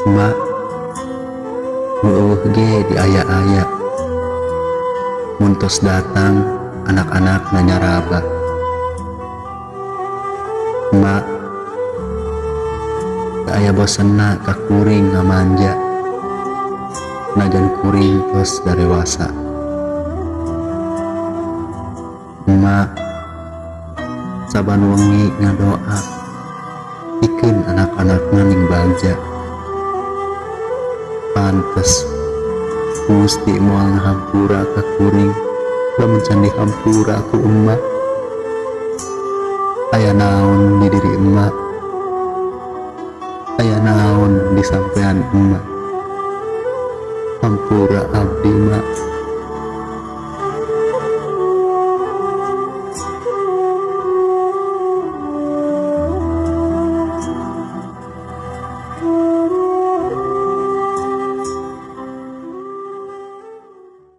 Mak, nu euweuh ge diaya-aya. Mun tos datang, anak-anakna nyarabah. Mak, teu aya bosenna ka kuring ngamanja, najan kuring tos darewasa. Emak, saban wengi ngadoa pikeun anak-anakna ning bagja. Pantes Gusti moal ngahampura ka kuring lamun can dihampura ku emak. Aya naon di diri emak, aya naon di sampean emak. Hampura abdi, Mak.